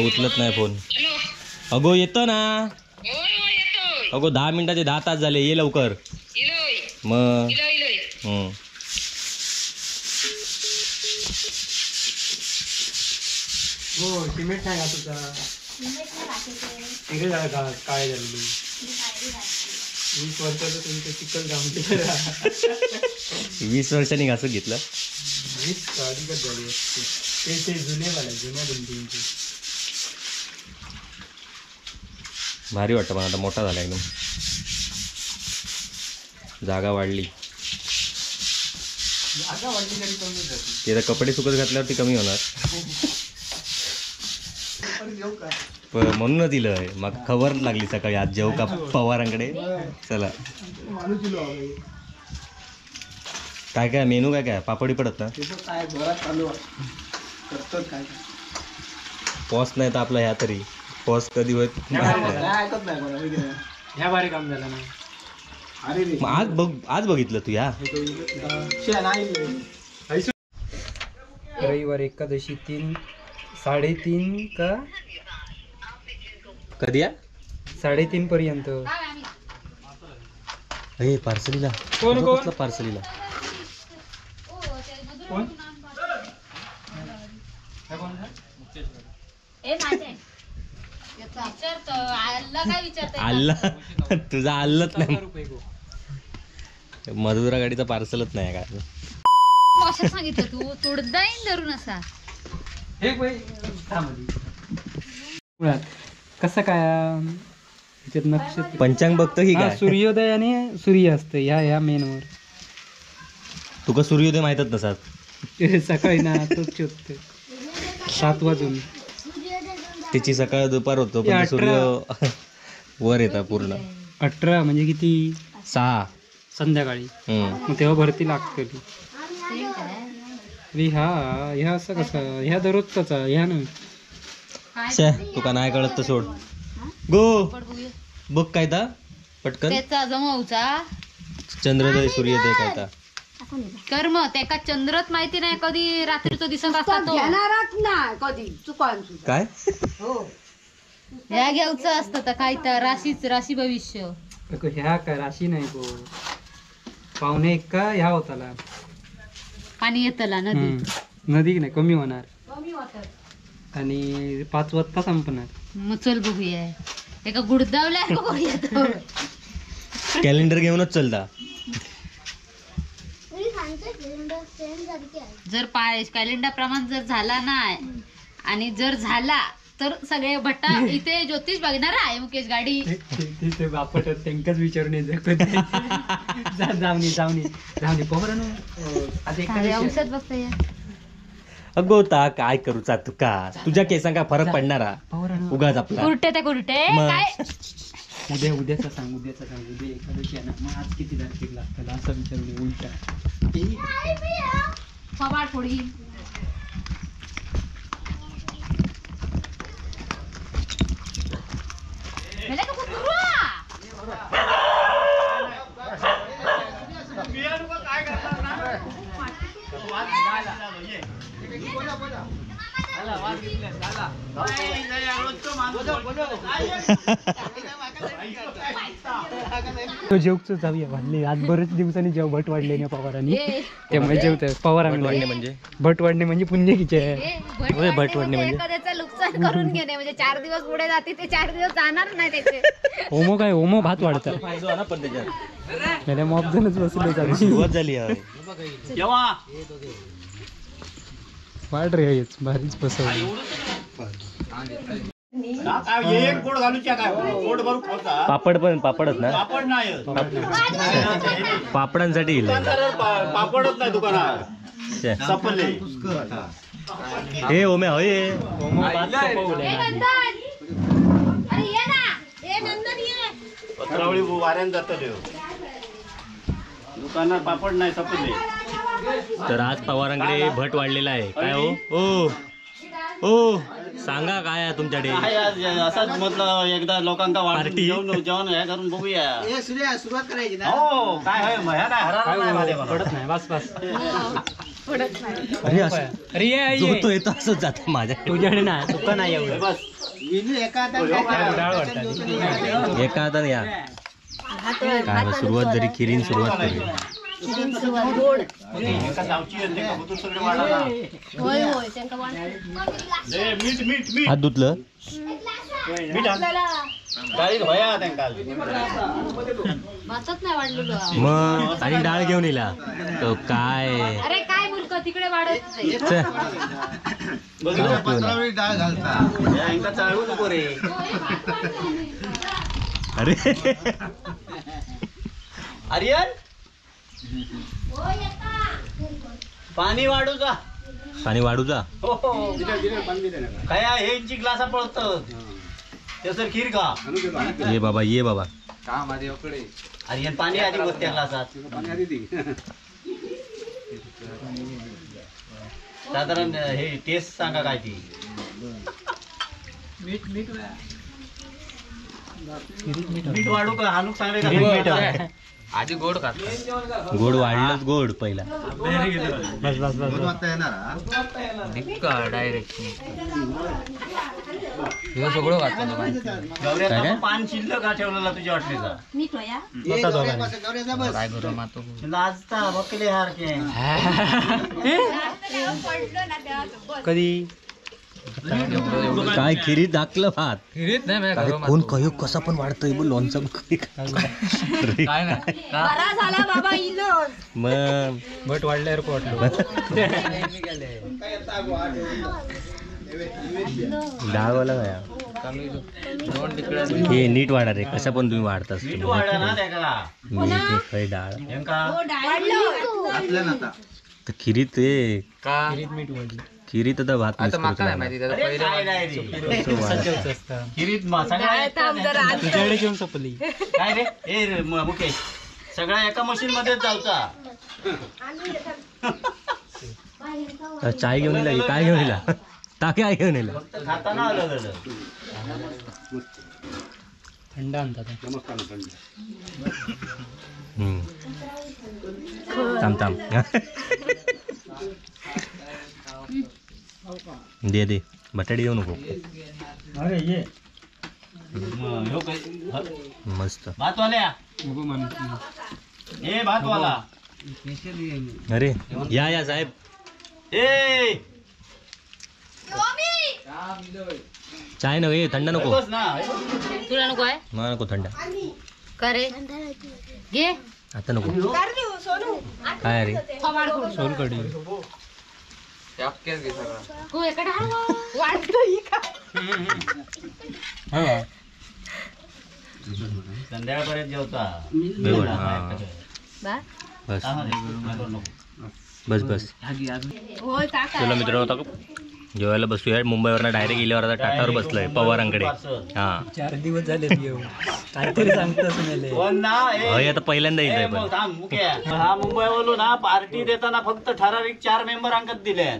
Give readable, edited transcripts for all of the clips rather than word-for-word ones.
उचलत नाही फोन. अगो येतो ना. अगो 10 मिनिटाचे 10 तास झाले, ये लवकर. मग हो सिमेंट नाही का तुझा? तिकडे काय झालेली 20 वर्षाचं तुमचं चिखल जाऊन 20 वर्षांनी घासून घेतलं. 20 अधिकच झाली असते. ते जुने वाले, जुन्या भिंतींचे भारी वाटतं. पण आता मोठा झाला एकदम, जागा वाढली. जागा वाढली तरी कमी झाली. ते आता कपडे सुकत घातल्यावर ती कमी होणार म्हणून दिलं. मग खबर लागली सकाळी, आज जेव का पवारांकडे. चला काय काय मेनू काय काय? पापडी पडत ना, पॉस नाही तर आपला ह्या तरी पॉस कधी होत. ह्या भारी काम झालं ना. मग आज बघ, आज बघितलं तू या रविवार एकादशी 3 3:30 का कधी या 3:30 पर्यंत. हे पार्सलीला कोण कोण पार्सलीला कोण आल्ला तुझा आल्लच नाही. मधुरा गाडीचा पार्सलच नाही काय सांगितलं तू तोडदाईन धरून असा. मुळात कसं काय ह्याच्यात नक्षत्र पंचांग बघतो की काय? सूर्योदय आणि सूर्यास्त ह्या ह्या मेनवर. तुका सूर्योदय माहीतच नसत सकाळी ना तोच शोधते 7 वाजून. त्याची सकाळ दुपार होतो पण सूर्य वर येतात पूर्ण. 18 म्हणजे किती? 6 संध्याकाळी. मग तेव्हा भरती लागते. ह्या ह्या असं कसं ह्या दररोजचाच ह्या ना. तुका नाही कळत तर सोड. गो बघ काय ता पटकन त्याचा जमवचा चंद्रोदय सूर्योदय काय ता कर्म. त्याका चंद्रच माहिती नाही कधी रात्रीचं दिसत असता तो कधी चुकान काय हो ह्या घेऊचं असतं तर काय तर राशीच राशी भविष्य. ह्या काय राशी नाही गो 0.75 का ह्या होताला पाणी येतला नदी नदी नाही कमी होणार आणि 5 वाजता संपणार. मग चल बघूया एका गुडदावल्या बघूया. कॅलेंडर घेऊनच चलता. जर कॅलेंडर प्रमाण जर झाला नाही आणि जर झाला तर सगळे भट्टा इथे ज्योतिष बघणार आहे मुकेश गाडी. तिथे बापट त्यांकाच विचारून जाऊनी जाऊनी जाऊनी पवारांनो. औषध बघता. अगो ता काय करूचा तुका? तुझ्या केसांका फरक पडणारा उगाच आपला कुरटे त्या कुरटे काय. उद्या उद्याचा सांग, उद्याचा सांग. उद्या एकादशी आहे ना, मग आज किती तारखेला लागतं असं विचारून उलटा. फोडी जेवच जाऊया वाढले आज बरेच दिवसांनी जेव भट वाढले ना पवारांनी, त्यामुळे जेवत पवारांनी म्हणजे भट वाढणे म्हणजे पुण्यकीचे आहे. भट वाढणे म्हणजे एखाद्याचं नुकसान करून घेणे म्हणजे 4 दिवस पुढे जाते ते 4 दिवस जाणार नाही त्याचे. होमो काय होमो भात वाढतात पण त्याच्यात मॉप जणच बसले सुरुवात झाली वाढ रे हेच भारीच बसवली. पापड पण पापडच ना, पापडांसाठी पापडच नाही दुकानात. हे ओमे होय पत्रावळी वाऱ्यान जातले दुकानात पापड नाही सपले. तर आज पवारांकडे भट वाढलेला आहे. काय हो ओ ओ सांगा काय आहे तुमच्याकडे? असाच म्हटलं एकदा लोकांका पार्टी जेवण हे करून बघूया. सुरुवात करायची ना. हो काय होय ह्या काय हरार नाही माझे पडत नाही. बस बस अरे असं तो येतो असंच जातो माझ्या तुझ्याकडे नाही तुका नाही एवढं. बस एका हाताने या. काय सुरुवात जरी खिरीन सुरुवात करूया. हात धुतलं मग आणि डाळ घेऊन येला तो काय. अरे काय मुलगा तिकडे वाढत नाही. अरे आर्यन पाणी वाढूचा. पाणी वाढूचा. हो काय हे ग्लासा पळत त्यासर खीर का. ये बाबा ये बाबा. आर्यन पाणी आधी बसते ग्लासात. साधारण हे टेस्ट सांगा काय ती. मीठ मीठ मीठ वाढू का हानूक सांगले का? आधी गोड खात. गोड वाढलंच गोड पहिला. बस बस बस डायरेक्ट सगळं खातो. पान शिल्लक का ठेवलेला तुझ्या वाटणीचा? लाजता बकले हारके कधी काय खिरीत दाखलं भात. खिरीत नाही कोण कयो कसा पण वाढतोय बोल लोणचं. काय नाही झाला बाबा इलो मग भट वाढल्यावर वाटलं. डाळवाला काय हे नीट वाढणार रे. कशा पण तुम्ही वाढतास. मीठ वाढा ना त्याला. मीठ डाळ तर खिरीत ते खिरीत मीठ वाढली. खिरीत आता भात आता माका नाही माहिती त्याचा अरे काय नाही रे. खिरीत तुझ्याकडे जेवण संपली काय रे? ए रे, मुकेश सगळा एका मशीन मध्येच जायचा. चाय घेऊन येला काय घेऊन येला टाके काय घेऊन येला फक्त खाताना आलं झालं. थंड आणतात. थांब थांब दे दे बटाटे देऊ नको. अरे ये मस्त भातवाल्या. ए भातवाला. अरे या या साहेब. ए चाय नको थंड नको. तुला नको आहे? मला नको थंड. करे घे आता नको. काय रे सोलकढी संध्याकाळपर्यंत जेवता. बस बस बस. चला मित्रांनो आता जेवायला बसूया. मुंबईवरनं डायरेक्ट गेल्यावर आता टाटावर बसलोय पवारांकडे. हा 4 दिवस झाले काहीतरी सांगतोस मेले. आता पहिल्यांदा येतोय पण. हा मुंबईवरून ना पार्टी देताना फक्त ठराविक 4 मेंबर अंकत दिले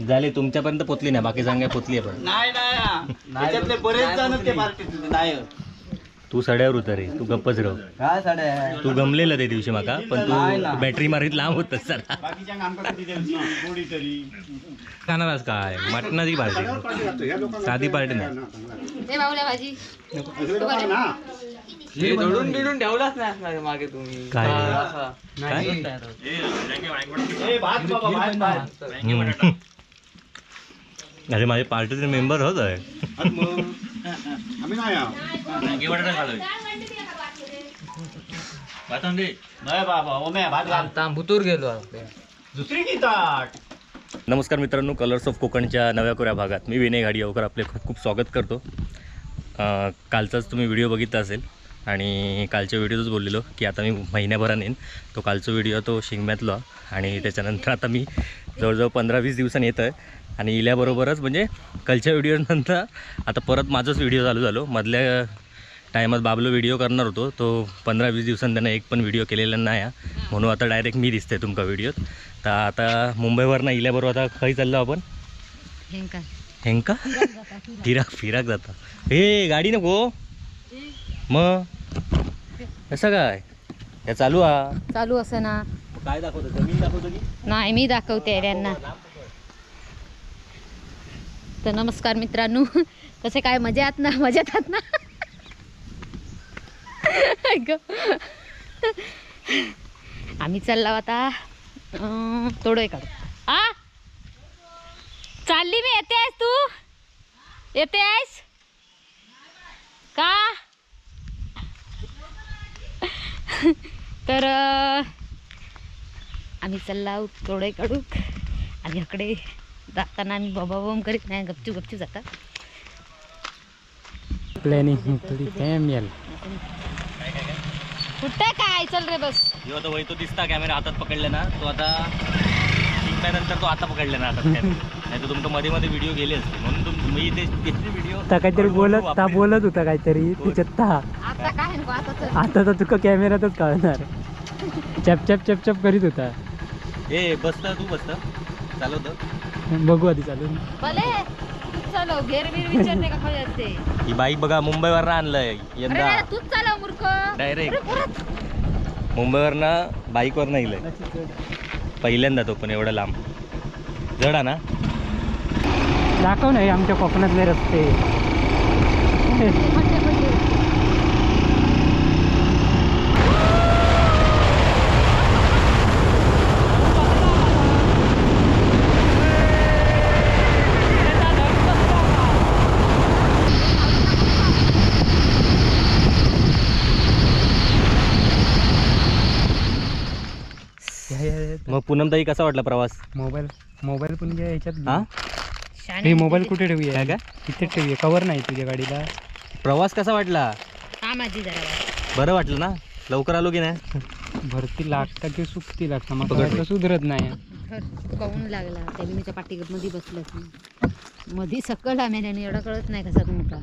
झाले. तुमच्यापर्यंत पोचली नाही, बाकी सांगाय पोचली पण नाही. नाही त्याच्यातले बरेच जण ते पार्टीतले नाही. तू सड्यावर होता रे, तू गप्पच राह. काय सड्या? तू गमलेला त्या दिवशी माका, पण तू बॅटरी मारीत लांब होतस जरा. खाणार काय मटणाची पार्टी, साधी पार्टी नाही. भाजी दडून बिडून ठेवलाच नाही मागे तुम्ही काय? अरे माझे पार्टीचे मेंबर होत आहे. दुसरी की ताट. नमस्कार मित्रांनो, कलर्स ऑफ कोकणच्या नव्या कोऱ्या भागात मी विनय घाडीगावकर आपले खूप खूप स्वागत करतो. कालचाच तुम्ही व्हिडिओ बघितला असेल आणि कालच्या व्हिडिओतच बोललेलो की आता मी महिन्याभराने येईन. तो कालचा व्हिडिओ तो शिंगम्यातला आणि त्याच्यानंतर आता मी जवळजवळ 15-20 दिवसांनी येतो आहे. आणि इल्याबरोबरच म्हणजे कालच्या व्हिडिओनंतर आता परत माझाच व्हिडिओ चालू झालो. मधल्या टायमात बाबलो व्हिडिओ करणार होतो, तो 15-20 दिवसांनी त्यांना एक पण व्हिडिओ केलेला नाही, म्हणून आता डायरेक्ट मी दिसते तुमका व्हिडिओत. तर आता मुंबईवरनं इल्याबरोबर आता खंय चाललो आपण? हेंका फिराक फिराक जाता. हे गाडी नको मग कसं काय हे चालू हा चालू असं ना. काय दाखवतो जमीन दाखवतो की नाही मी दाखवते त्यांना. तर नमस्कार मित्रांनो, कसे काय मजात ना? मजात आहात ना? आम्ही चाललो आता तोडोईकडे. आ चालली मी. येते आहेस तू? येते आहेस का? तर आम्ही चाललो तोडोईकडू आणि इकडे जाताना आम्ही बाबा बम करीत नाही, गपचूप गपचूप जातात. प्लॅनिंग थोडी टाइम याल. कुठं काय चल रे बस. ह्यो आता वय तो दिसता कॅमेरा हातात पकडला ना तो आता शिकल्यानंतर तो आता पकडला ना हातात कॅमेरा, नाही तर तुमच्या मध्ये मध्ये व्हिडिओ गेले असते. म्हणून मी इथे व्हिडिओ काहीतरी बोलत बोलत होता काहीतरी त्याच्यात. आता काय नको आता आता तर तुका कॅमेऱ्यातच कळणार. चप चप चप चप करीत होता. ए बसत तू बसत चालवतं बघू आधी चालून. भले तूच चालव, घेर बीर विचारते का खाली असते. ही बाईक बघा मुंबईवरनं आणलंय यंदा. तूच चालव मूर्ख. डायरेक्ट मुंबईवरनं बाईकवर नाही इलंय पहिल्यांदा तो पण एवढा लांब. जड ना दाखव नाही आमच्या कोकणातले रस्ते. मग पूनमताई कसा वाटला प्रवास? मोबाईल मोबाईल पण घ्या ह्याच्यात. हा हे मोबाईल कुठे ठेवूया? काय काय इथे ठेवूया, कवर नाही तुझ्या गाडीला. प्रवास कसा वाटला? हा माझी जरा बरं वाटलं ना? लवकर आलो की नाही? भरती लागता की सुकती लागता मग सुधरत नाही. काऊन लागला त्याने मीच्या पाठीमध्ये बसलं मधी सकल आम्ही एवढा कळत नाही कसा तुमका.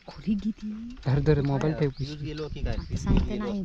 खोली किती धर धर मोबाईल ठेव. गेलो की काय सांगते नाही.